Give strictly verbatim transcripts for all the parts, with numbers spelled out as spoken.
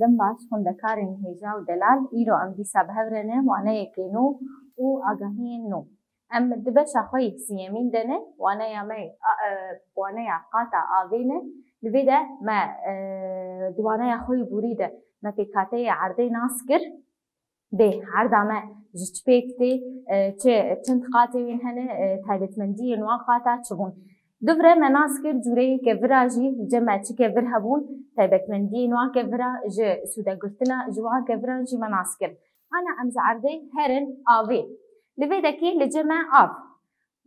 Em baş xwendekarên hêja û delal, îro em dîsa bi hev re ne waneyekê nû û agahiyên nû. Em di beşa xwe yê siyemîn de ne, waneya me, a, e, waneya qata avê ne. Li vê de me, e, di waneya xwe yê borî de me pêkhateyê erdê nas kir. Bê, herda me ji çi pêk tê, e, çi, çend qatê wên hene, e, taybetmendiyên wan qata çi bûn. Di vir re me nas kir cûreyê kevira jî, li cem me çi kevir hebûn, taybetmendiyên wan kevira ji sûdegirtina ji wan keviran jî me nas kir. Ana em ji erdê herin avê. Li vê dekê li cem me av.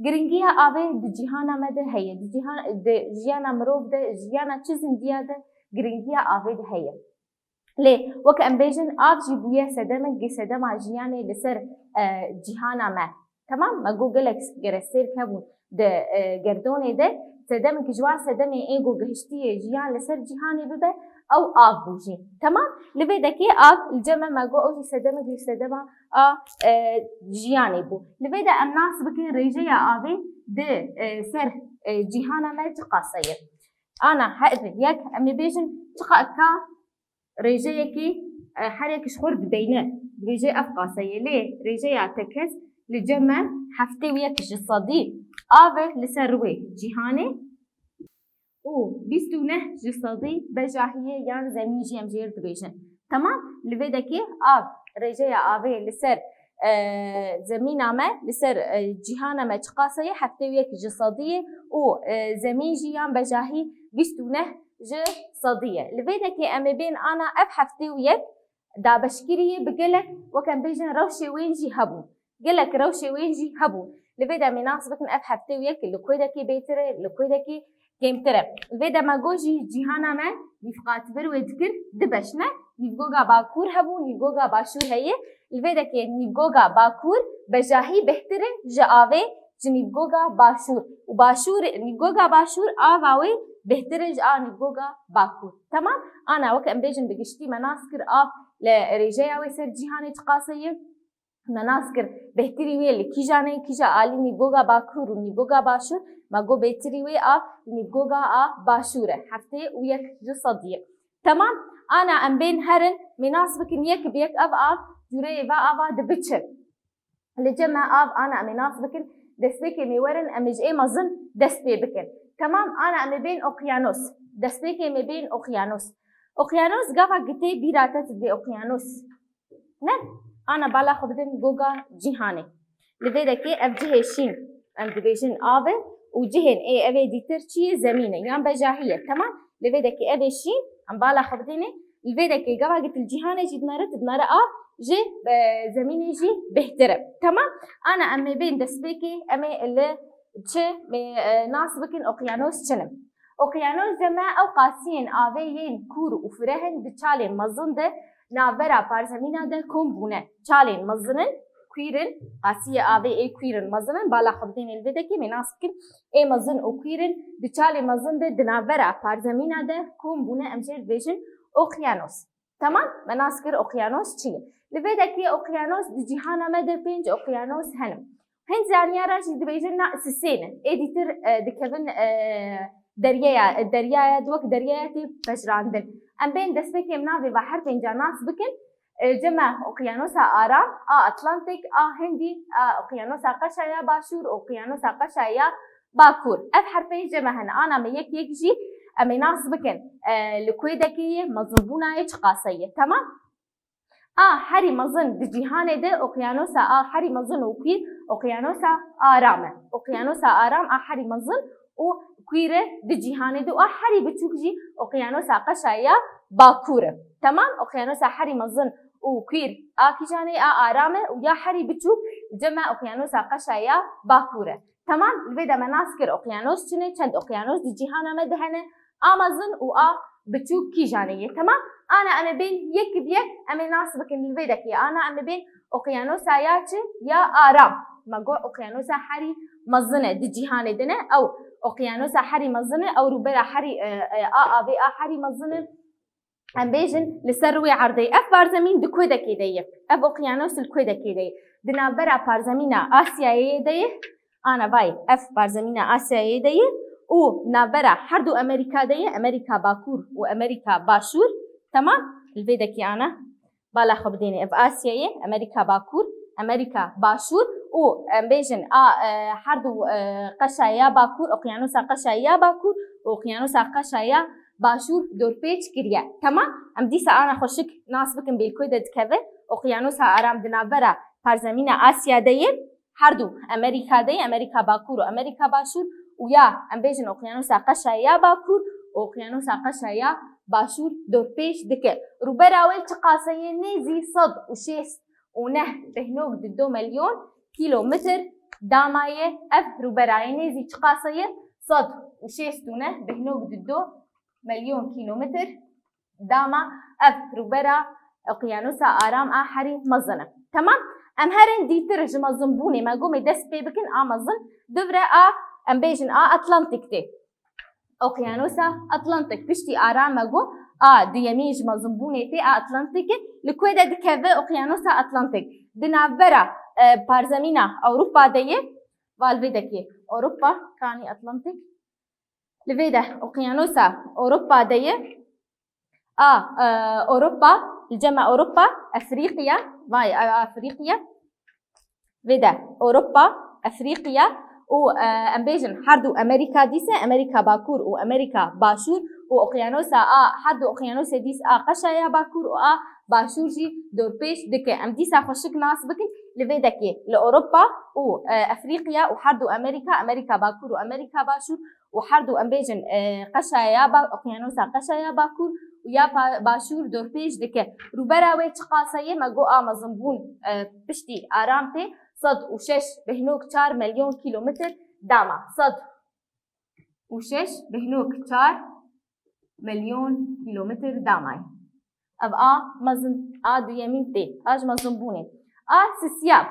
Giringiya avê di cîhana me de heye. Di cîhan, di jiyana mirov de, jiyana çi zindiya de giringiya avê de heye. Lê wek em bêjin, av jî bûye sedemek ji sedema jiyanê li ser, e, cîhana me. Temam? Me got gelek gere sêrk hebûn di, e, gerdonê de, sedemek ji wan sedemê ê ku gihiştiye jiyan li ser cîhanê bibe, ew av bû jî. Temam? Li vê dekê av li cem me, me got ew jî sedemek ji sedema a, e, jiyanê bû. Li vê de em nas bikin rêjeya avê di, e, ser, e, cîhana me çi qase ye. Ana her yek em ê bêjin çiqa ka rêjeyekê, e, her yek ji xwe re dideyne, dibêje ev qase ye, lê rêjeya tekez li cem me heftê û yek ji sedî av e li ser rûyê cîhanê û bîst û neh ji sedî bejahiyê yan zemîn jî em jê re dibêjin. Temam, li vê dekê av, rêjeya avê li ser, e, zemîna me, li ser, e, cîhana me çiqase ye, heftê û yek ji sedî ye û, e, zemîn jî yan bejahî bîst û neh ji sedî ye. Li vê dekê em ê bên ana ev heftê û yek dabeşkirî ye bi gelek, wek em bêjin, rewşê wên jî hebûn. Gelek rewşê wên jî hebûn. Li vê de em ê nas bikin ev heftê û yek li ku dekê bêtir e, li ku dekê kêmtir e. Li vê de me got jî cîhana me nîvqatibir wê dikir, di beş ne. Nîvgoga Bakur hebû, Nîvgoga Başûr heye. Li vê dekê Nîvgoga Bakur bejahî bêhtir e ji avê ji Nîvgoga Başûr. Û Başûr, Nîvgoga Başûr ava wê bêhtir e ji a Nîvgoga Bakur. Temam? Ana wek em bêjin bi giştî me nas kir av li rêjeya wê ser cîhanê çiqase ye. Me nas kir bêhtirî wê li kîjan e, kîja alî Nîvgoga Bakur û Nîvgoga Başûr, me got bêhtirî wê a Nîvgoga a Başûr e. Heftê û yek ji sedî ye. Temam? Ana em bên herin, me nas bikin yek bi yek ev av, cûreyê ve ava dibiçin. Li cem me av ana em ê nas bikin, destpêkê me werin, em ê ji ê mezin dest pê bikin. Temam, ana em ê bên oqyanos. Destpêkê me bên oqyanos. Oqyanos gava gitê bîra te dibê oqyanos. Ne? Ana bala xwe bidin goga cîhanê. Li vê dekê ev cihê şîn, em dibêjin av e û cihên ê ev ê dîtir çi ye? Zemîn e yan bejahî ye. Temam? Li vê dekê ev ê şîn, em bala xwe bidêne. Li vê dekê gava gitil cîhanê jî dinere, tu dinere av ji, e, zemînê jî bêhtir e. Temam? Ana em ê bên destpêkê, em ê li çi, e, nas bikin oqyanos çi ne. Oqyanos cem me ew qasiyên avê yên kûr û fireh in di çalên mezin de navbera parzemîna de kom bûne. Çalên mezin in, kûr in, qasiyê avê ê kûr in, mezin in, bala xwe bidêne li vê dekê me nas bikin, ê mezin û kûr in di çalê mezin de di navbera parzemîna de kom bûne, em jê dibêjin oqyanos. Temam? Me nas kir oqyanos çi ye. Li vê dekê oqyanos di cîhana me de pênc oqyanos hene. Hin zanyara jî dibêjin na sisê ne. Ê dîtir, e, dikevin, e, deryaya, e, deryaya, di wek deryaya tê pejirandin. Em bên destpêkê em navê ve her pênca nas bikin. E, cem me oqyanosa aram, a Atlantik, a Hindî, a oqyanosa qeşa ya başûr, oqyanosa qeşa ya Bakur. Ev her pênc cem me hene. Ana me yek yek jî em ê nas bikin. E, li ku dekê ye, mezinbûna ye, çiqase ye. Temam? A herî mezin di cîhanê de oqyanosa a herî mezin û kûr oqyanosa aram e. Oqyanosa aram a herî mezin û kûr e di cîhanê de û a herî biçûk jî oqyanosa qeşa ya Bakur e. Temam? Oqyanosa herî mezin û kûr a kîjan e? A aram e û ya herî biçûk cem me oqyanosa qeşa ya Bakur e. Temam? Li vê de me nas kir oqyanos çi ne, çend oqyanos di cîhana me de hene, a mezin û a biçûk kîjan e yê. Temam? Ana em ê bên yek bi yek em ê nas bikin li vê dekê. Ana em ê bên oqyanosa ya çi? Ya aram. Me got oqyanosa herî mezin e di cîhanê de ne. Ew oqyanosa herî mezin e, ew rûbera herî, e, e, a avê a herî mezin e. Em bêjin li ser rûyê erdê. Ev parzemîn di ku dekê de ye? Ev oqyanos li ku dekê de ye? Di navbera parzemîna Asyayê de ye. Ana vay, ev parzemîna Asyayê de ye û navbera her du Amerîka de ye, Amerîka Bakur û Amerîka Başûr. Temam? Li vê dekê ana bala xwe bidêne. Ev Asyayê, Amerîka Bakur, Amerîka Başûr û em bêjin a, e, her du, e, qeşaya ya Bakur, Oqyanosa Qeşaya ya Bakur û Oqyanosa Qeşaya ya Başûr dorpêç kiriye. Temam? Em dîsa ana xweşik nas bikin bê li ku de dikeve. Oqyanosa Aram di navbera parzemîna Asya de ye. Her du Amerîka de ye, Amerîka Bakur û Amerîka Başûr û ya em bêjin Oqyanosa Qeşaya ya Bakur û Oqyanosa Qeşaya ya Başûr dorpêç dike. Rûbera wê çiqase ye? Nêzî sed û şêst û neh bêhnok di du milyon kîlometr dama ye. Ev rûberayê nêzî çiqase ye? Sed û şêst û neh bêhnok di du milyon kîlometr dama. Ev rûbera Oqyanosa Aram a herî mezin e. Temam? Em herin dîtir ji mezinbûnê me gomê dest pê bikin a mezin. Duvre a, em bêjin a Atlantik tê. Oqyanosa Atlantik piştî Aram me got a duyemîn ji mezinbûnê tê a Atlantik e. Li ku de dikeve Oqyanosa Atlantik? Di navbera, e, parzemîna Ewropa de ye. Val vê dekê Ewropa, kanî Atlantik. Li vê de Oqyanosa Ewropa de ye. A, e, Ewropa, li cem me Ewropa, Efrîqiya, vay, e, Efrîqiya. Vê de Ewropa, Efrîqiya û, e, em bêjin her du Amerîka dîse, Amerîka Bakur û Amerîka Başûr û Oqyanosa a, her du Oqyanosê dîs a Qeşaya Bakur û a Başûr jî dorpêç dike. Em dîsa xweşik nas bikin, li vê dekê li Ewropa û, e, Efrîqiya û her du Amerîka, Amerîka Bakur û Amerîka Başûr û her du em bêjin, e, Qeşaya ya Ba-, Oqyanosa Qeşaya Bakur û ya Pa-, Başûr dorpêç dike. Rûbera wê çiqase ye? Me got a mezinbûn, e, piştî Aram tê sed û şeş bêhnok çar milyon kîlometr dama. Sed û şeş bêhnok çar milyon kîlometr dama ye. Ev a mezin, a duyemîn tê, a ji mezinbûnê. A sisiya.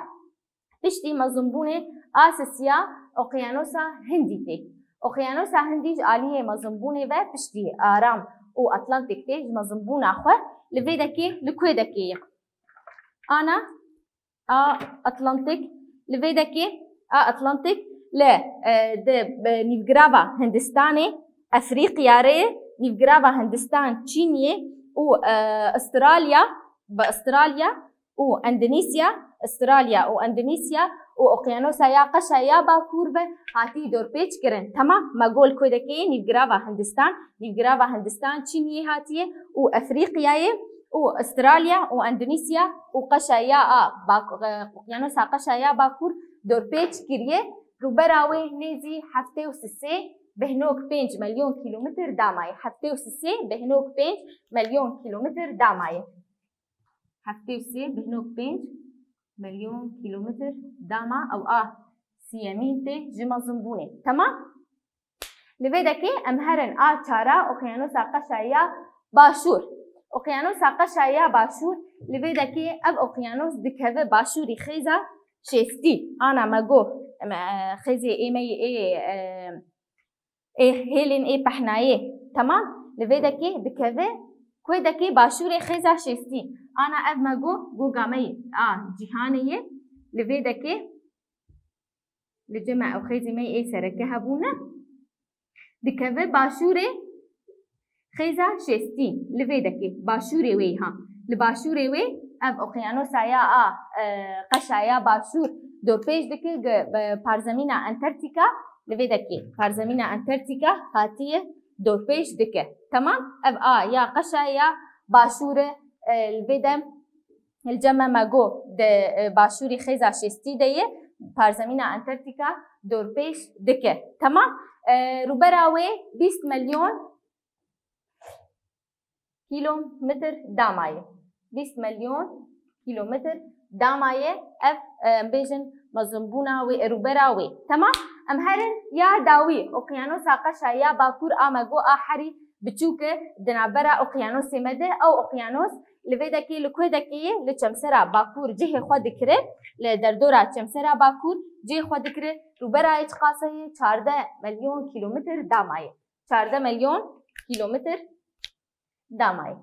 Piştî mezinbûnê a sisiya Oqyanosa Hindî tê. Oqyanosa Hindî ji aliyê mezinbûnê ve piştî Aram û Atlantik tê ji mezinbûna xwe. Li vê dekê, li ku dekê ye? Ana a Atlantik, li vê dekê a Atlantik li, e, di, e, nîvgirava Hindistanê, Efrîqiya re ye, nîvgirava Hindistan, Çînê û, e, Astralya, bi Astralya û Endonîsya, Astralya û Endonîsya û Oqyanosa ya Qeşaya ya Bakur ve hatî dorpêç kirin. Temam, me got li ku dekê ye? Nîvgirava Hindistan, nîvgirava Hindistan Çînê hatiye û Efrîqiyayê û Astralya û Endonîsya û Qeşaya a Bak-, e, Oqyanosa Qeşaya ya Bakur dorpêç kiriye. Rûbera wê nêzî heftê û sisê bêhnok pênc milyon kîlometr dama ye. Heftê û sisê bêhnok pênc milyon kîlometr dama ye. Heftê û sê bêhnok pênc milyon kîlometr dama, ew a siyemîn tê ji mezinbûnê. Temam? Li vê dekê em herin a çara Oqyanosa Qeşaya ya Başûr. Oqyanosa Qeşaya ya Başûr, li vê dekê ev oqyanos dikeve başûrî xêza şêstî. Ana me got, em, e, xêzê ê me yê ê, e, ê hêlên ê pehnayê. Temam? Li vê dekê dikeve ku dekê başûrê xêza şêstî. Ana ev me got, goga me yê a cîhanê ye. Li vê dekê li cem me ew xêzê me yê ê sereke hebûne. Dikeve başûrê xêza şêstî. Li vê dekê başûrê wê ha. Li başûrê wê ev oqyanosa ya a, e, Qeşaya Başûr dorpêç dike, gi-, bi parzemîna Antarktîka, li vê dekê parzemîna Antarktîka hatiye dorpêç dike. Temam? Ev a ya Qeşaya Başûr e, e, li vê de li cem me me got di, e, başûrî xêza şêstî de ye, parzemîna Antarktîka dorpêç dike. Temam? E, rûbera wê bîst milyon kîlometr dama ye. Bîst milyon kîlometr dama ye. Ev, e, em bêjin mezinbûna wê, e, rûbera wê. Temam? Em herin ya dawî, Oqyanosa Qeşaya ya Bakur a me got a herî biçûk e di navbera oqyanosê me de. Ew oqyanos li vê dekê, li ku dekê ye? Li Çemsera Bakur cihê xwe dikire, li derdora Çemsera Bakur cihê xwe dikire. Rûbera wê çiqase ye? Çardeh milyon kîlometr dama ye. Çardeh milyon kîlometr dama ye.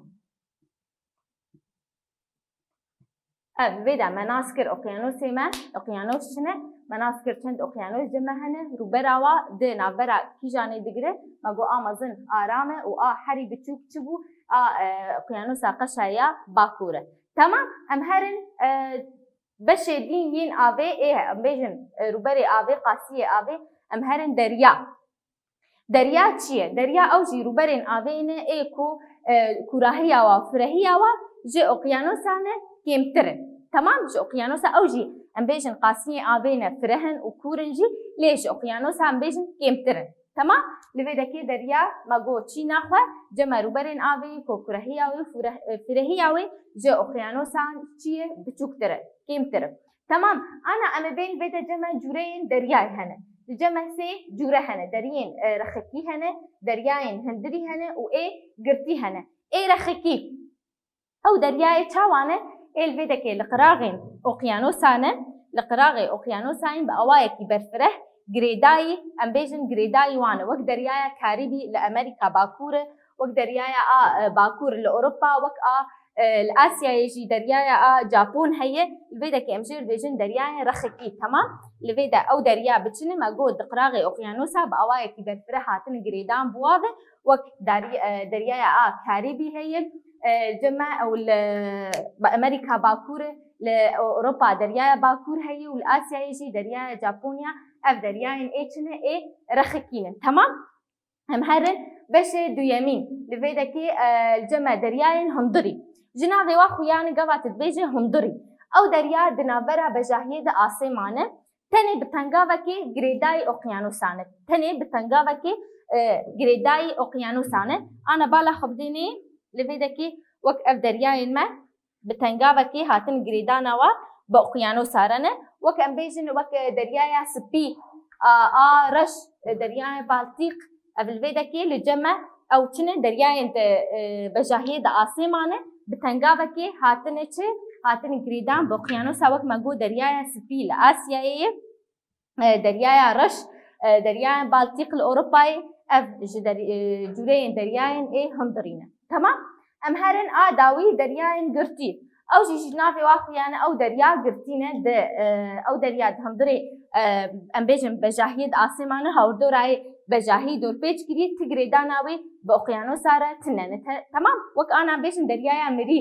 Ev, vê de me nas kir oqyanosê me, oqyanos çi ne? Me nas kir çend oqyanos cem me hene, rûbera wa di navbera kîjanê digire, me got a mezin Aram e û a herî biçûk çi bû? a, e, Oqyanosa Qeşa ya Bakur e. Temam, em herin, e, beşê din yên avê ê, em bêjin, e, rûberê avê, qasiyê avê, em herin derya. Derya çi ye? Derya ew jî rûberên avê ne ê ku, e, kûrahiya wa, firehiya wa ji oqyanosan e kêmtir in. Temam, ji oqyanosa ew jî em bêjin qasiyên avê ne fireh in û kûr in jî, lê ji oqyanosa em bêjin kêmtir in. Temam, li vê dekê derya me got çîna xwe, cema rûberên avê ku kurehiya wê û fure-, e, firehiya wê ji oqyanosan çi ye biçûktir in, kêmtir in. Temam. Ana em ê bên vê de cem e cûreyên deryayê hene. Li cem e sê cûre hene. Deriyên, e, rexikî hene, deryayên hundirî hene û ê girtî hene. Ê rexikî. Ew deryayê çawa ne? Ê li vê dekê li qiraxên oqyanosa ne, li qiraxê oqyanosa yên bi awayekî berfireh girêdayî, em bêjin girêdayî wan e. Wek deryaya Karîbî li Amerîka Bakur e, wek deryaya a, e, Bakur li Ewropa, wek a, e, li Asyayê jî deryaya a Japon heye. Li vê dekê em jê dibêjin deryayên rexikî, temam. Li vê de ew derya biçin e, me got di qiraxê oqyanosa bi awayekî berfireh hatin girêdan bi wa ve, wek darî-, e, deryaya a Karîbî heye, e, cem e ew li, bi Amerîka Bakur e, li Ewropa deryaya Bakur heye û li Asyayê jî deryaya Japonya, ev deryayên ê çi ne, ê rexikî ne. Temam? Em herin beşê duyemîn. Li vê dekê, e, li cem e deryayên hundirî. Ji navê wa xuya ne, gava tu dibêje hundirî. Ew derya di navbera bejahiyê de asê mane. Tenê bi tengavekê girêdayî oqyanosan e. Tenê bi tengavekê, e, girêdayî oqyanosan e. Ana bala xwe bidênê, li vê dekê wek ev deryayên me bi tengavekê hatin girêdana wa bi oqyanosa re ne. Wek em bêjin, wek, e, Deryaya Spî, a, a Reş, e, Deryaya Baltîq, ev li vê dekê li cem e ew çi ne, deryayên de, e, bejahiyê de asê mane, bi tengavekê hatine çi? Hatine girêdan bi oqyanosa, wek me got Deryaya Spî li Asyayê ye. E, Deryaya Reş, e, Deryayên Baltîk li Ewropayê, ev ji der-, e, cûreyên deryayên ê hundirî ne. Temam? Em herin a dawî, deryayên girtî. Ew jî ji navê wa xuya ne, ew derya girtî ne, di, e, ew derya di hundirê, e, em bêjin bejahiyê di asê mane, hawrdorayê bejahî dorpêç kirî, ti girêdana wê bi oqyanosa re tine ne. Te-, temam? Wek ana em bêjin deryaya mirî.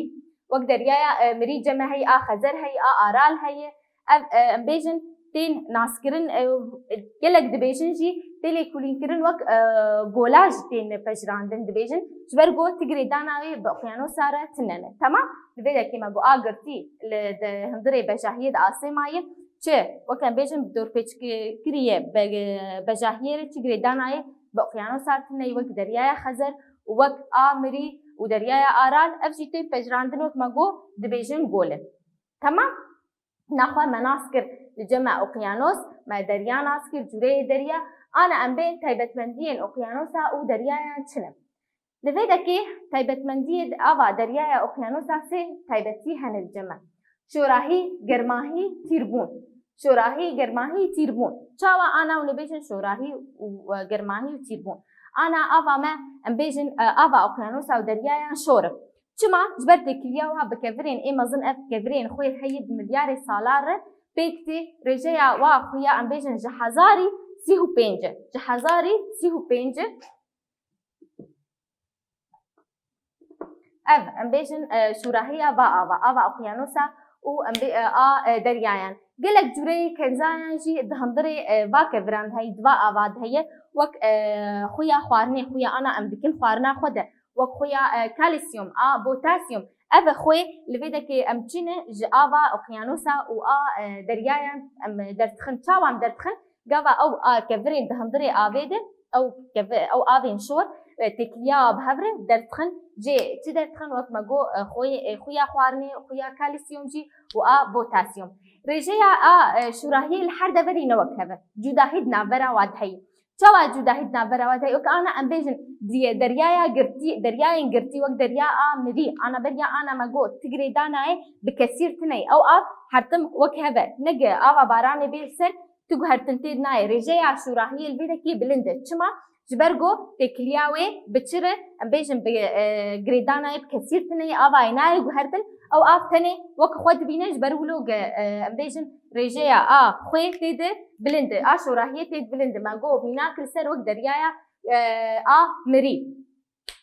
Wek deryaya, e, mirî cem e heyî, a Xezer heyî, a Aral heyî. Ev, e, em bêjin tên naskirin, e, gelek dibêjin jî tê lêkolînkirin wek, e, gola jî tên pejirandin dibêjin. Ji ber ku ti girêdana wê bi oqyanosa re tune ne. Temam? Li vê dekê me got a girtî li, di hundirê bejahiyê de asê maye. Çi? Wek em bêjin bi dorpêçkiriyê be-, bejahiyê re çi girêdana ye bi oqyanosa re tune ye, wek Deryaya Xezer û wek a Mirî û Deryaya Aral. Ev jî tê pejirandin wek me got dibêjin gol e. Temam? Naxwe me nas kir li cem e oqyanos, me derya nas kir, cûreyê derya, ana em bên taybetmendiyên oqyanosa û deryayan çi ne? Li vê dekê taybetmendiyê di ava deryaya oqyanosa sê taybetî hene li cem e. Şorahî, germahî, tîrbûn. Şorahî, germahî, tîrbûn. Çawa ana hûn ê bêjin şorahî û, e, germahî û tîrbûn? Ana ava me, em bêjin, e, ava oqyanosa û deryayan şor e. Çima? Ji ber têkiliya wa bi kevirên ê mezin, ev kevirên xwê heyî bi milyarê salan re pêk tê, rêjeya wa xuya em bêjin ji hezarî sî û pênc e. Ji hezarî sî û pênc e. Ev, em bêjin, e, şûrahiya va ava, ava oqyanosa û em bê, e, a, e, deryayan. Gelek cûreyê kenzayan jî di hundirê, e, va keviran de heye, di va ava de heye, wek, e, xuya xwarinê, xuya ana em dikin xwarina xwe de, wek xuya, e, kalsiyum, a, potasyum. Ev xwê li vê dekê em çîne ji ava oqyanosa û a, e, deryayan em derdixin. Çawa em derdixin? Gava ew a kevirên di hundirê avê de, ew kevi-, ew avên şor, e, têkiliya bi hev re derdixin, cê çi derdixin? Wek me got, e, xwê-, e, xuya xwarinê, xuya kalsiyum jî û a potasyum. Rêjeya a, e, şûrahiyê li her deverî ne wek hev e. Cudahî di navbera wa de heye. Çawa cudahî di navbera wa de heye? Wek ana em bêjin diye deryaya girtî, deryayên girtî wek derya a mirî, ana beriya ana me got, ti girêdana ye bi kesîr tune ye. Ew av hertim wek hev e. Ne gi ava baranê bê li ser, tu guhertin tê nayê. Rêjeya şûrahiyê li vê dekê bilind e. Çima? Ji ber ku têkiliya wê bi çi re, em bêjin bi, e, girêdana ye bi kesîr tune ye, avayê nayê guhertin, ew av tenê wek xwe dibîne, ji ber wilo ge, e, em bêjin rêjeya a xwê tê de bilind e, a şorahiyê tê de bilind e. Me got mînak li ser wek deryaya, e, a mirî.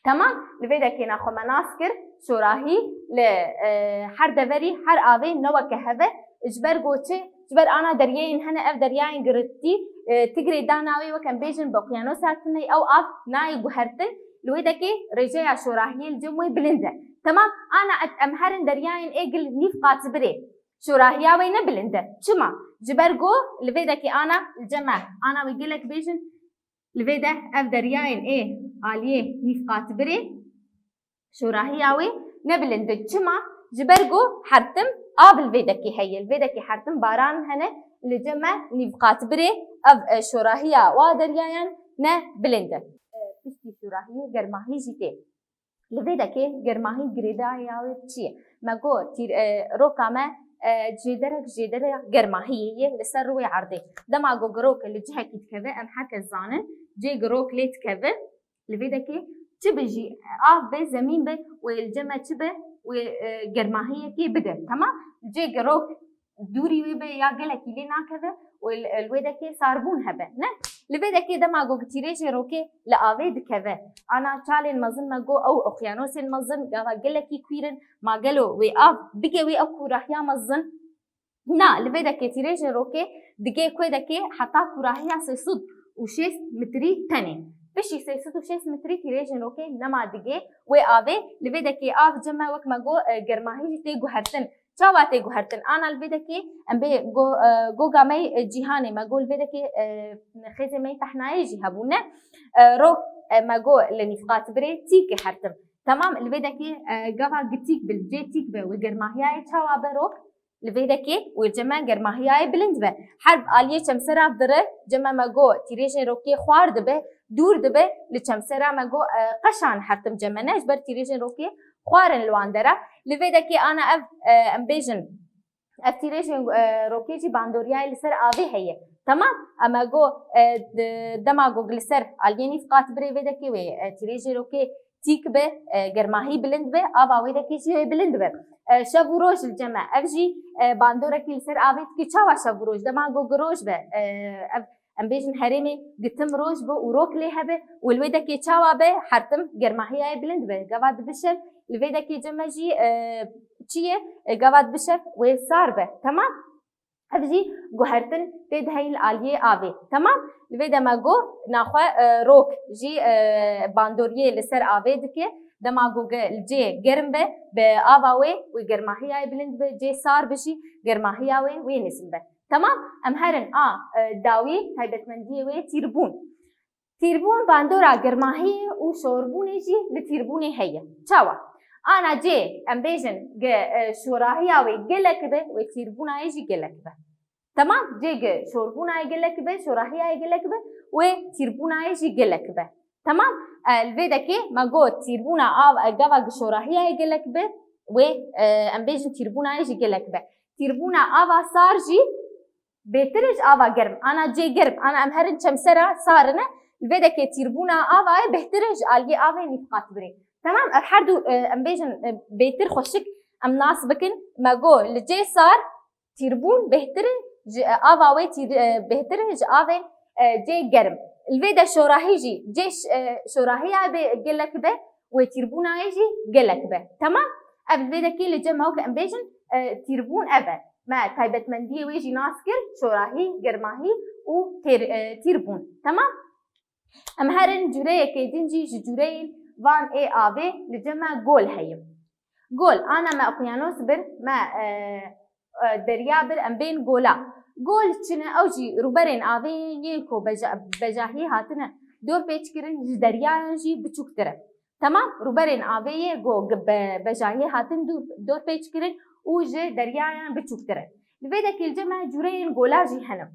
Temam, li vê dekê ne xwe me nas kir, şorahî li, e, her deverî, her avê ne weke hev e, ji ber ku çi, ji ber ana deryayên hene, ev deryayên girtî, e, Tigrê dana wê, wek em bêjin bi oqyanosa tune, ew av nayê guhertin, li wê dekê rêjeya şorahiyê li cem wê bilind e. Temam, ana et-, em herin deryayên ê gil nîv qatibirê. Şorahiya wê ne bilind e. Çima? Ji ber ku li vê dekê ana li cem me, ana wê gelek bêjin, li vê de ev deryayên ê aliyê nîv qatibirê şorahiya wê ne bilind e. Çima? Ji ber ku hertim av li vê dekê heye. Li vê dekê hertim baran hene, li cem me nîv qatibirê ev, e, şorahiya wa deryayan ne bilind e. E, piştî şorahiyê germahî jî tê. Li vê dekê germahî girêdayîya wê çi ye? Me got, tîr-, e, roka me, e, jêderek jêdereya germahiyê ye li ser rûyê erdê. Dema ku girok li cihekî dikeve, em her kes zanin, cê girok lê dikeve, li vê dekê çi be jî, av be, zemîn be, wê li cem me çi be, wê, e, germahiyekê bide. Temam? Cê girok dûrî wê be ya gelekî lê nakeve û li, li wê dekê sarbûn hebe, ne? Li vê dekê dema ku tîrêjê rokê li avê dikeve, ana çalên mezin me got ew oqyanosên mezin, gava gelekî kwîr in, ma gelo wê av bige wê ew kûrahiya mezin? Na, li vê dekê tîrêjê rokê digê ku wê dekê heta kûrahiya sê sed û şêst metrî tenê. Piştî sê sed û şêst metrî tîrêjên rokê nema digê wê avê, li vê dekê av cem me wek me got, e, germahî jî tê guhertin. Çawa tê guhertin? Ana li vê dekê em bê go-, e, goga me, e, cîhanê me got li vê dekê, e, xêzê me yê tehnayê jî hebûne. E, rok, e, me got li nîv qatibirê tîk e hertim. Temam, li vê dekê, e, gava gi tîk bi, cê tîk be, wê germahiyayê çawa be rok? Li vê dekê wê cem me germahiyayê bilind be. Her aliyê çemsera dire, cem me me got tîrêjên rokê xwar dibe, dûr dibe, li çemsera me got, e, qeşan hertim cem me ne, ji ber tîrêjên rokê xwarin li wan dera. Li vê dekê ana ev, e, em bêjin, ev tîrêjên, e, rokê jî bandoriyayê li ser avê heye. Temam? Em e got, e, d-, dema got li ser aliyê nîv qatibirê vê dekê wê, e, tîrêjê rokê tîk be, e, germahî bilind be, ava wê dekê jî wê bilind be. E, şev û roj li cem me. Ev jî, e, bandorekî li ser avê dike. Çawa şev û roj? Dema got giroj be, e, ev em bêjin herêmê gitim roj be û rok lê hebe û li wê dekê çawa be, hertim germahiyayê bilind be. Gava dibe şev, li vê dekê cem me jî, e, çi ye? E, gava dibe şev wê sar be. Temam? Ev jî guhertin tê diheyî li aliyê avê. Temam? Li vê de me got naxwe, e, rok jî, e, bandoriyê li ser avê dike. Dema ku ge-, li cê germ be, bi ava wê, wê germahiyayê bilind be, cê sar be jî germahiya wê, wê nizm be. Temam? Em herin a, e, dawî taybetmendiyê wê tîrbûn. Tîrbûn bandora germahiyê û şorbûnê jî li tîrbûnê heye. Çawa? Ana cê, em bêjin, ge, e, şorahiya wê gelek be, wê tîrbûna yê jî gelek be. Temam? Cê ge şorbûna yê gelek be, şorahiya yê gelek be, wê tîrbûna yê jî gelek be. Temam? E, li vê dekê me got tîrbûna av, e, gava ge şorahiya yê gelek be, wê, e, em bêjin tîrbûna yê jî gelek be. Tîrbûna ava sar jî bêtir e ji ava germ. Ana cê germ. Ana em herin çemsera sar in e. Li vê dekê tîrbûna ava ye bêhtir e ji aliyê avê nîv qatibirê. Temam? Ev her du, e, em bêjin, e, bêtir xweşik em nas bikin. Me got li cê sar tîrbûn bêhtir e ji, e, ava wê tîr-, e, bêhtir e ji avên, e, cê germ. Li vê de şorahî jî, cê ş-, e, şorahiya bê gelek be, wê tîrbûna yê jî gelek be. Temam? Ev li vê dekê li cem me wek em bêjin, e, tîrbûn ev e. Me taybetmendiyê wê jî nas kir, şorahî, germahî û têr-, e, tîrbûn. Temam? Em herin cûreyekê din jî ji cûreyên van ê avê li cem me gol heye. Gol, ana me oqyanos bir, me, e, e, derya bir, em bên gola. Gol çi ne? Ew jî rûberên avê yên ku beja-, bejahiyê hatine dorpêç kirin, ji deryayan jî biçûktir e. Temam? Rûberên avê yê ku ge-, be-, bejahiyê hatin dûr-, dorpêç kirin û ji deryayan biçûktir e. Li vê dekê li cem me cûreyên gola jî hene.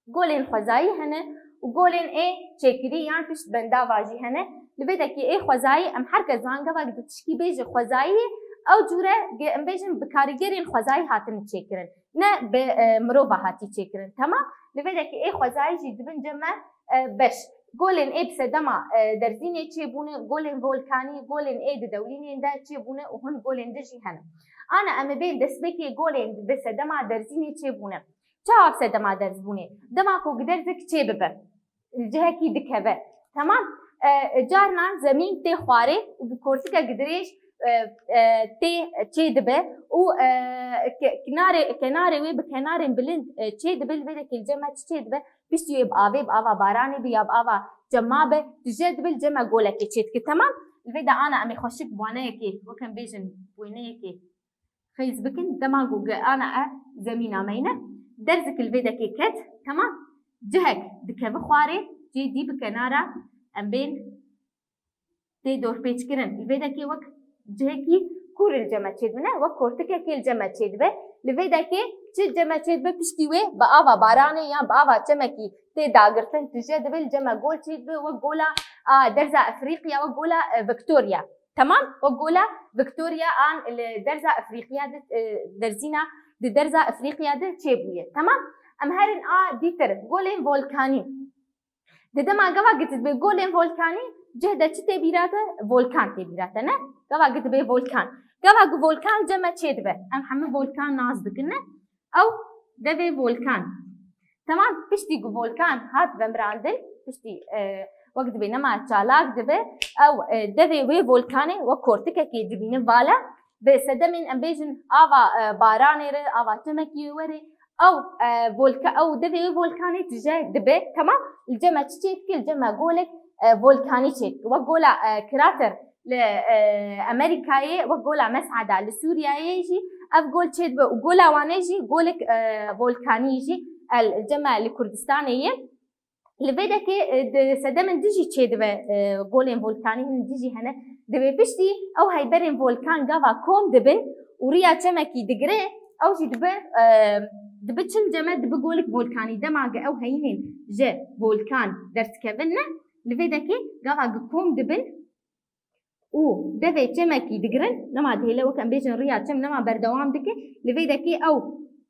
Golên xwezayî hene û golên ê çêkirî yan pişt bendava jî hene. Li vê dekê ê xwezayî em her kes zangevak di tişkî bêje xwezayî ye, ew cûre ge-, em bêjin bi karîgerên xwezayî hatine çêkirin. Ne bi, e, mirova hatî çêkirin. Temam? Li vê dekê ê xwezayî jî dibin cem me, e, beş. Golên ê bi sedema, e, derzînê çêbûne, golên volkanî, golên ê di dewlînên de çêbûne û hin golên di jî hene. Ana em ê bên destpêkê golên bi sedema derzînê çêbûne. Çawa bi sedema derz bûnê? Dema ku giderzek çê bibe, li cihekî dikeve. Temam? E, carnan zemîn tê xwarê û bi kortikek dirêj, e, e, tê çêdibe û, e, ke-, kinarê, kenarê wê bi kenarên bilind, e, çêdibe, li vê dekê li cem me çi çêdibe? Piştî wê bi avê, bi ava baranê bi ya bi ava çema bi, tije dibe, li cem me golekê çêdike. Temam? Li vê de ana em ê xweşik bi waneyekê, wek em bêjin, wêneyekê xeyz bikin, dema ku ge-, ana e zemîna me yine, derzek li vê dekê ket, temam, cihek dikeve xwarê, cê dî bi kenara em bên tê dorpêçkirin. Li vê dekê wek cihekî kûr li cem me çêdibe, ne, wek kortikekê li cem me çêdibe. Li vê dekê çi li cem me çêdibe, piştî wê bi ava baranê yan bi ava çemekî tê dagirtin, tije dibe, li cem me gol çêdibe, wek gola, a, derza Efrîqya, wek gola, e, Victoria. Temam? Wek gola Victoria an li derza Efrîqiya de, e, derzîna di derza Efrîqiya de çêbûye. Temam? Em herin a dîtir, golên volkanî. Di dema gava gitibê golên volkanî, cih de çi tê bîra te? Volkan tê bîra te, ne? Gava gitibê volkan. Gava ku volkan cem me çêdibe. Em hemû volkan nas dikin, ne? Ew devê volkan. Temam, piştî ku volkan hat vemirandin, piştî, e, wek dibê nema çalak dibe, ew, e, devê wê volkanê wek kortikekê dibînin vala, bi sedemên em bêjin ava, e, baranê re, ava çemekî wê were, ew, e, volka-, ew devê wê volkanê tije dibe, temam, li cem me çi çêdike, li cem me golek, e, volkanî çêdike. Wek gola, e, krater li, e, Amerîkayê, wek gola Mes'eda li Sûriyeyê jî ev gol çêdibe û gola Wanê jî golek, e, volkanî jî, e, li cem me li Kurdistanê ye. Li vê dekê, e, di sedemên din jî çêdibe, e, golên volkanî hin din jî hene. Divê piştî ew heyberên volkan gava kom dibin û riya çemekî digire, ew jî dibe, e, dibe çi li cem me, dibe golek volkanî. Dema ge ew heyînên ji volkan derdikevin ne, li vê dekê gava ge kom dibin, û devê çemekî digirin, nema dihêle wek em bêjin riya çem nema berdewam dike, li vê dekê ew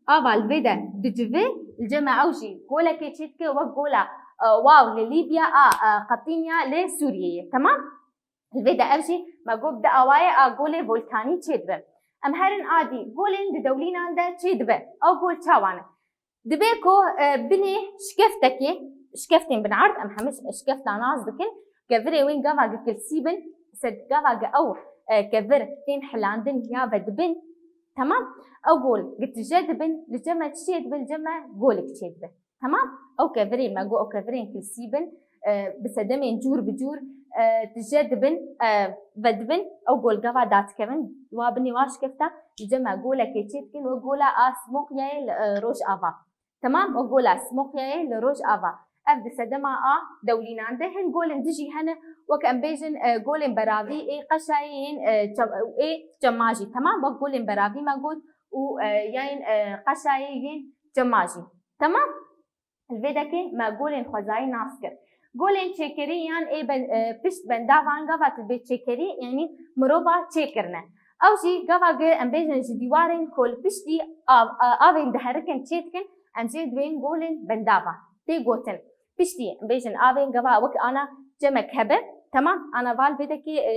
ava li vê de dicive, li cem me ew jî golekê çêdike wek gola, e, Waw li Lîbya a, e, Qetînya li Sûriyeyê. Temam? Li vê de ev jî me got di awayê a golê volkanî çêdibe. Em herin a dî, golên di dewlînan de çêdibe. Ew gol çawa ne? Dibe ku, e, binê şikeftekê, şikeftên binard, em hemî şikefta nas dikin, kevirê wên gava gi kilsî bin, sed gava gi ew, e, kevir tên hilandin ya vedibin, temam, ew gol gi tije dibin, li cem me çi çêdibe, li cem me golik çêdibe. Temam, ew kevirên me got, ew kevirên kilsî bin, e, bi sedemên cûr bi cûr, e, tije dibin, e, vedibin, ew gol gava dadikevin, wa binê wa şikefta, li cem me golekê çêdikin, wek gola a Smokyayê li, e, Rojava. Temam, o gola Smokyayê li Rojava. Ev di sedema a dewlînan de hin golên din jî hene, wek em bêjin, e, golên beravî ê Qeşayê yên, e, Çem-, ê Çemajî. Temam, wek golên beravî me got û, e, yayên, e, Qeşayê yên Çemajî. Temam, li vê dekê me golên xwezayî nas kir. Golên çêkerî yan ê ben-, e, pişt bendavan gava tu bê çêkerî, yanî mirova çêkirine. Ew jî gava gi em bêjin ji dîwarên ku li piştî av-, a-, avên diherikin çêdikin, em jê dibên golên bendavan. Tê gotin, piştî em bêjin avên gava wek ana çemek hebe, temam, ana val vê dekê, e,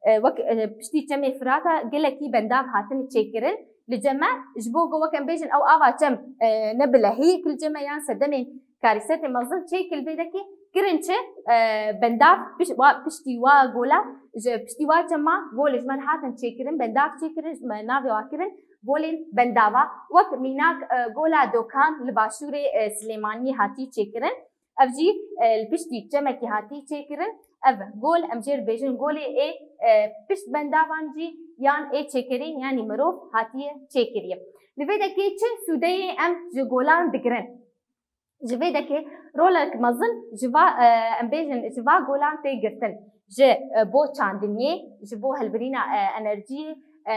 e, wek, e, piştî çemê Firata gelekî bendav hatine çêkirin. Li cem me, ji bo ku wek em bêjin ew ava çem, e, ne bilehî, li cem me yan sedemên karîsetê mezin çêkir vê dekê kirin çi, e, bendav piş-, wa, piştî wa gola, ji piştî wa çema golê ji me hatin çêkirin, bendav çêkirin, ji me navê wa kirin golên bendava. Wek mînak, e, gola Dokan li başûrê, e, Silêmaniyê hatî çêkirin. Ev jî, e, li piştî çemekî hatî çêkirin. Ev gol, em jê re bêjin golê ê, e, pişt bendavan jî yan ê çêkerî, yanî mirov hatiye çêkiriye. Li vê dekê çi sûdeyê em ji golan digirin? Ji vê dekê rolek mezin ji va, e, em bêjin ji va golan tê girtin. Ji, e, bo çandiniyê, ji bo hilbirîna, e, enerjiyê, e,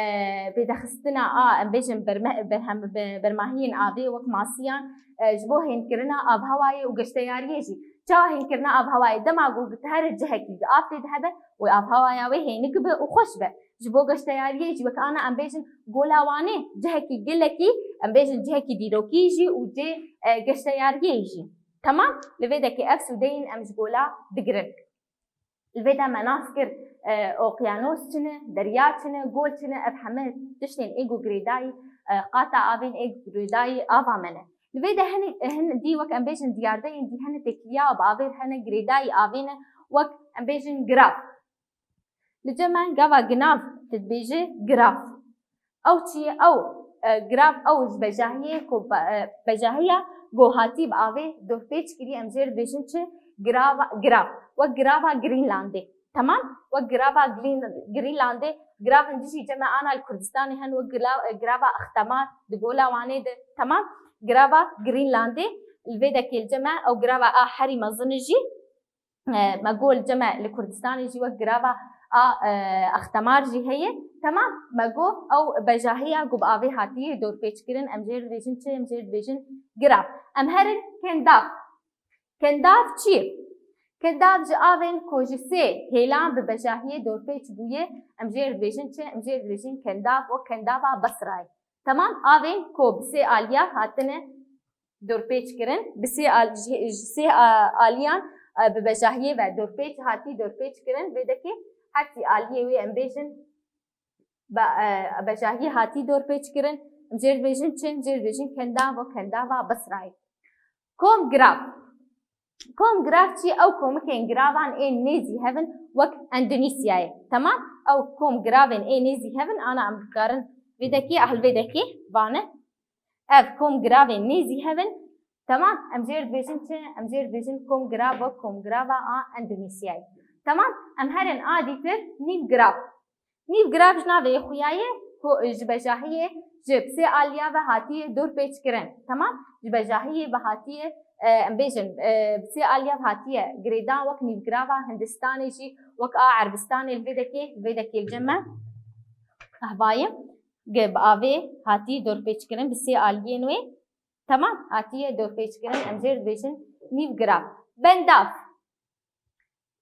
bêdexistina a, em bêjin berme-, berhem-, be-, bermahiyên avê wek masiyan, e, ji bo hênkirina avhewayê û geşteyariyê jî. Çawa hênkirina avhewayê? Dema ku tu here cihekî di av tê de hebe, wê avhewaya wê hênik be û xweş be. Ji bo geşteyariyê jî wek ana em bêjin Gola Wanê cihekî gelekî, em bêjin cihekî dîrokî jî û cê, e, geşteyariyê jî. Temam? Li vê dekê ev sûdeyên em ji gola digirin. Li vê de me nas kir, e, oqyanos çi ne, derya çi ne, gol çi ne, ev heme tiştên ê ku girêdayî, e, qata avên ê ku girêdayî ava me ne. Li vê de hinek, hin dî wek em bêjin diyardeyên dî hene têkiliya bi avê re hene, girêdayî avê ne Wek em bêjin girav. Li cem me gava ginav tu dibêjî girav. Ew çi ye? Ew, e, girav ew ji bejahiyê ku be-, e, bejahiya ku hatî bi avê dorpêç kirî, em jê re dibêjin çi? Girava, girav. Wek girava Greenlandê. Temam? Wek girava Green-, Greenlandê, girav in dijî cem me ana li Kurdistanê hen wek gila-, e, girava Extemar di Gola Wanê de. Temam? Girava Greenlandê li vê dekê li cem me ew girava a herî mezin e jî. E, me got li cem me li Kurdistanê jî wek girava a, e, Extemar jî heye. Temam, me got ew bejahiya ku bi avê hatiye dorpêçkirin, em jê re dibêjin çi? Em jê re dibêjin girav. Em herin kendav. Kendav çi ye? Kendav ji avên ku ji sê hêlan bi bejahiyê dorpêç bûye, em jê re dibêjin çi? Em jê re dibêjin kendav û kendava Besrayê. Temam, avên ku bi sê aliya hatine dorpêç kirin, bi sê al-, ji, ji sê, a, aliyan, e, bi bejahiyê ve dorpêç hatî dorpêç kirin, vê dekê her sî aliyê wê em bêjin be-, e, bejahiyê hatî dorpêç kirin, em jê re dibêjin çi? Em jê re dibêjin kendav û kendava Besrayê. Kom girav. Kom girav çi? Ew komikên giravan ên nêzî hev in wek Endonîsyayê. Temam? Ew kom giravên ên nêzî hev in, ana em dikarin vê dekê, ehl vê dekê vane. Ev kom giravên nêzî hev in. Temam? Em jê re dibêjin çi? Em jê re dibêjin kom girav wek kom girava a Endonîsyayê. Temam? Em herin a dîtir nîv girav. Nîv girav ji navê xwe ya ye ku ji bejahiyê ji bi sê aliya ve hatiye dorpêç kirin. Temam? Ji bejahiyê ve hatiye, e, em bêjin, e, bi sê aliya ve hatiye girêdan wek nîv girava Hindistanê jî, wek a Erbistanê li vê dekê, li vê dekê li cem me. Ehbayim, ge bi avê hatiye dorpêç kirin bi sê aliyên wê. Temam? Hatiye dorpêç kirin, em jê re dibêjin nîv girav. Bendav.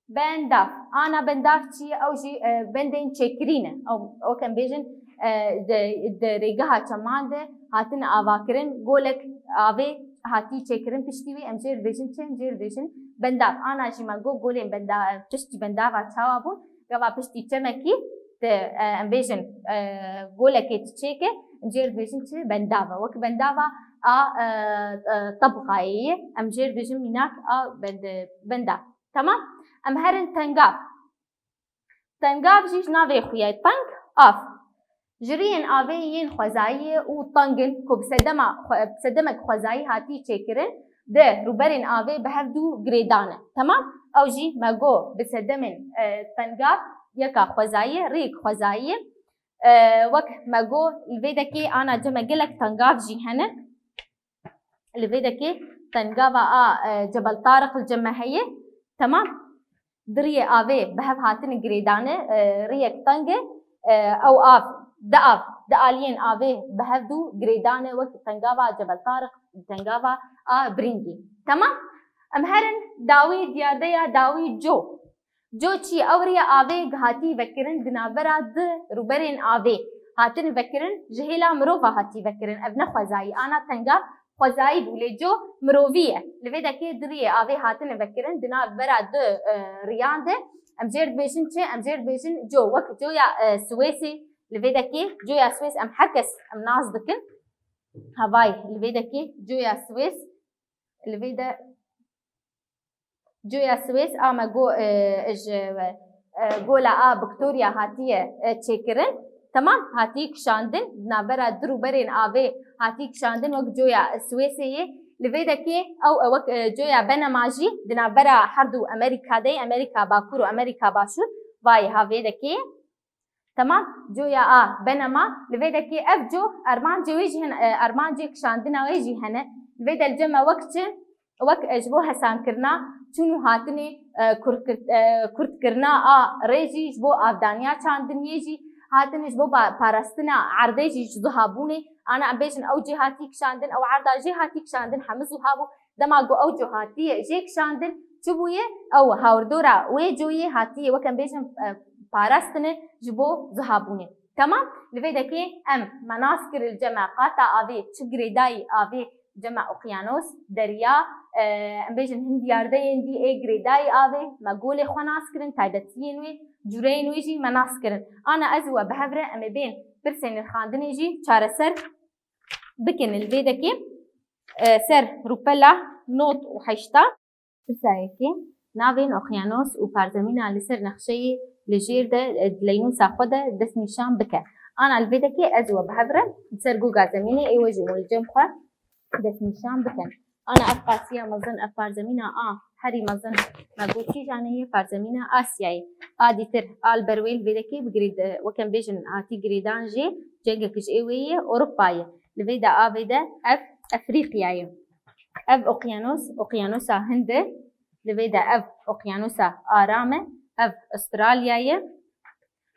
Bendav. Ana bendav çi ye? Ew jî, e, bendên çêkirî ne. Ew, wek em bêjin, e, di, di rêgeha çeman de hatine avakirin, golek avê hatî çêkirin piştî wî, em jê re dibêjin çi? Em jê re dibêjin bendav. Ana jî me got golên benda-, piştî bendava çawa bûn? Gava piştî çemekî di, e, em bêjin, e, golekê diçêke, em jê re dibêjin çi? Bendava. Wek bendava a, e, e, tebqayê ye. Em jê re dibêjin mînak a bend-, bendav. Temam? Em herin tengav. Tengav jî ji navê xwe ye teng, av. Ji riyên avê yên xwezayî ye û teng in ku bi sedema xwe-, bi sedemek xwezayî hatî çêkirin, di rûberên avê bi hev du girêdan e. Temam? Ew jî me got bi sedemên, e, tengav yeka xwezayî ye, riyek xwezayî ye. E, wek me got li vê dekê ana cem me gelek tengav jî hene. Li vê dekê tengava a, e, Cebel Tariq li cem me heye. Temam. Di riyê avê bi hev hatine girêdane, e, riyek teng e, e, ew av, di av, di aliyên avê bi hev du girêdane wek tengava Cebel Tariq, tengava a Biringî. Temam? Em herin dawî diyardeya dawî co. Co çi ye? Ew riya avê gihatî vekirin di navbera du rûberên avê. Hatin vekirin, ji hêla mirova hatî vekirin. Ev ne xwezayî. Ana tengav xwezayî bû, lê co mirovî ye. Li vê dekê du riyê avê hatine vekirin di navbera du, e, riyan de. Em jê re dibêjin çi? Em jê re dibêjin co. Wek coya, e, Swêsê, li vê dekê coya Swês em her kes em nas dikin. Havayê, li vê dekê coya Swês, li vê de Coya Swês a me go-, e, ji, e, gola a Victoria hatiye, e, çêkirin. Temam, hatiye kişandin, di navbera du rûberên avê hatiye kişandin wek coya Swêsê yê. Li vê dekê ew, e, wek, e, coya Benema jî di navbera her du Amerîka de ye, Amerîka Bakur û Amerîka Başûr. Vayê ha vê dekê. Temam, coya a Benema, li vê dekê ev co, armancê wê jî hene, e, armancê kişandina wê jî hene. Li vê de li cem me wek çi? Wek, e, ji bo hesankirina çûn û hatinê, e, kurkir-, e, kurtkirina a rê jî, ji bo avdaniya çandiniyê jî, hatine ji bo pa-, parastina erdê jî ji zuhabûnê. Ana em bêjin ew cê hatî kişandin, ew erda jê hatî kişandin, hemû zuha bû. Dema ku ew cihatiye jê kişandin, çi bûye? Ew hawirdora wê coyê hatiye, wek em bêjin, e, parastine ji bo zihabûnê. Temam? Li vê dekê em me nas kir li cem me qata avê, çi girêdayî avê cem me oqyanos, derya, e, em bêjin hin diyardeyên dî ê girêdayî avê, me golê xwe nas kirin, taybetiyên wê, cûreyên wê jî me nas kirin. Ana ez û we bi hev re em ê bên pirsên nirxandinê jî çareser bikin li vê dekê, e, ser rûpela nod û heşta. Pirsa yekê, navên oqyanos û parzemîna li ser nexşeyê li jêr de, e, di leynûsa xwe de destnîşan bike. Ana li vê dekê ez we bi hev re li ser goga zemînê ê we jî û li cem xwe destnîşan bikin. Ana ev qasiya mezin, ev parzemîna a herî mezin me got kîjan e, yê parzemîna Asyayê. A dîtir a li ber wê li vê dekê bi girêd-, weke em bêjin hatî girêdan jî cengek ji ê wê yê Ewropa ye. Li vê de a vê de ev Efrîqya ye. Ev oqyanos, oqyanosa Hind e. Li vê de ev oqyanosa Aram e. Ev Astralya ye.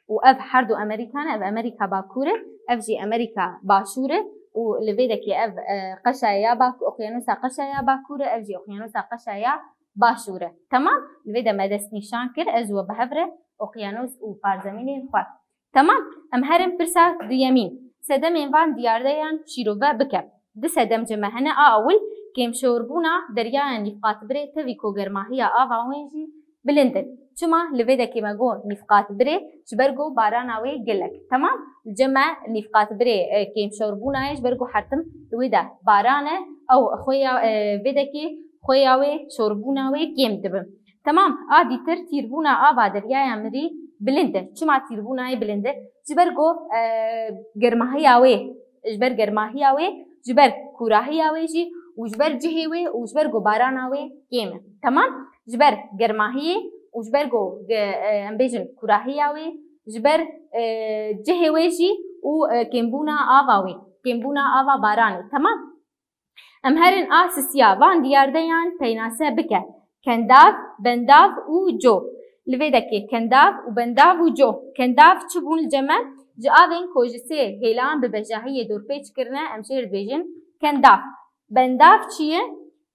Û ev her du Amerîka ne, ev Amerîka Bakur e, ev jî Amerîka Başûr e û li vê dekê ev, e, qeşa ya Bak-, Oqyanosa Qeşa ya Bakur e, ev jî Oqyanosa Qeşa ya Başûr e. Temam? Li vê de me destnîşan kir, ez we bi hev re oqyanos û parzemînên xwe. Temam? Em herin pirsa duyemîn. Sedemên van diyardeyan şîrove bike. Di sedem ji me hene a ewil, kêmşorbûna deryayan nîvqatbirê tevî ku germahiya ava wê jî bilind in. Çima li vê dekê me got nîvqatbirê? Ji ber ku barana wê gelek. Temam? Li cem me nîvqatbirê, e, kêmşorbûna ye, ji ber ku hertim li wê de baran e, ew xweya, e, vê dekê xweya wê, şorbûna wê kêm dibe. Temam, a dîtir tîrbûna ava deryaya mirî bilind e. Çima tîrbûna yê bilind e? Ji ber ku, e, germahiya wê, ji ber germahiya wê, ji ber kûrahiya wê jî û ji ber cihê wê û ji ber ku barana wê kêm e. Temam? Ji ber germahiyê û ji ber ku, e, em bêjin kûrahiya wê, ji ber, e, cihê wê jî û, e, kêmbûna ava wê, kêmbûna ava baranê. Temam? Em herin a sisiya van diyardeyan peynase bike. Kendav, bendav û co. Li vê dekê kendav û bendav û co. Kendav çi bûn li cem me? Ji avên ku ji sê hêlan bi bejahiyê dorpêç kirine, em jê re dibêjin kendav. Bendav çi ye?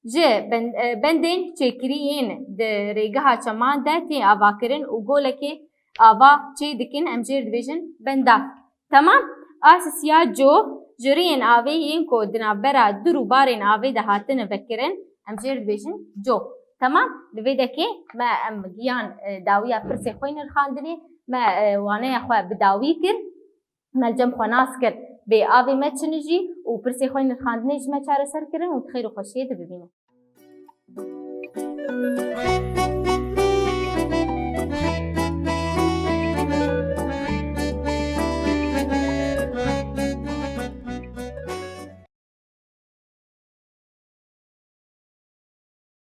Ji ben-, e, bendên çêkirî yên di rêgeha çeman de tê avakirin û golekê ava çê dikin, em jê re dibêjin bendav. Temam? A sisiya co, ji riyên avê yên ku di navbera du rûbarên avê de hatine vekirin, em jê re dibêjin co. Temam? Li vê dekê me em giyan, e, dawiya pirsê xwe nirxandinê, me, e, waneya xwe bi dawî kir, me li cem xwe nas kir vê avê me çi nijî û pirsê xwe nirxandinê ji me çareser kirin û di xêr û xweşiyê de bibînin.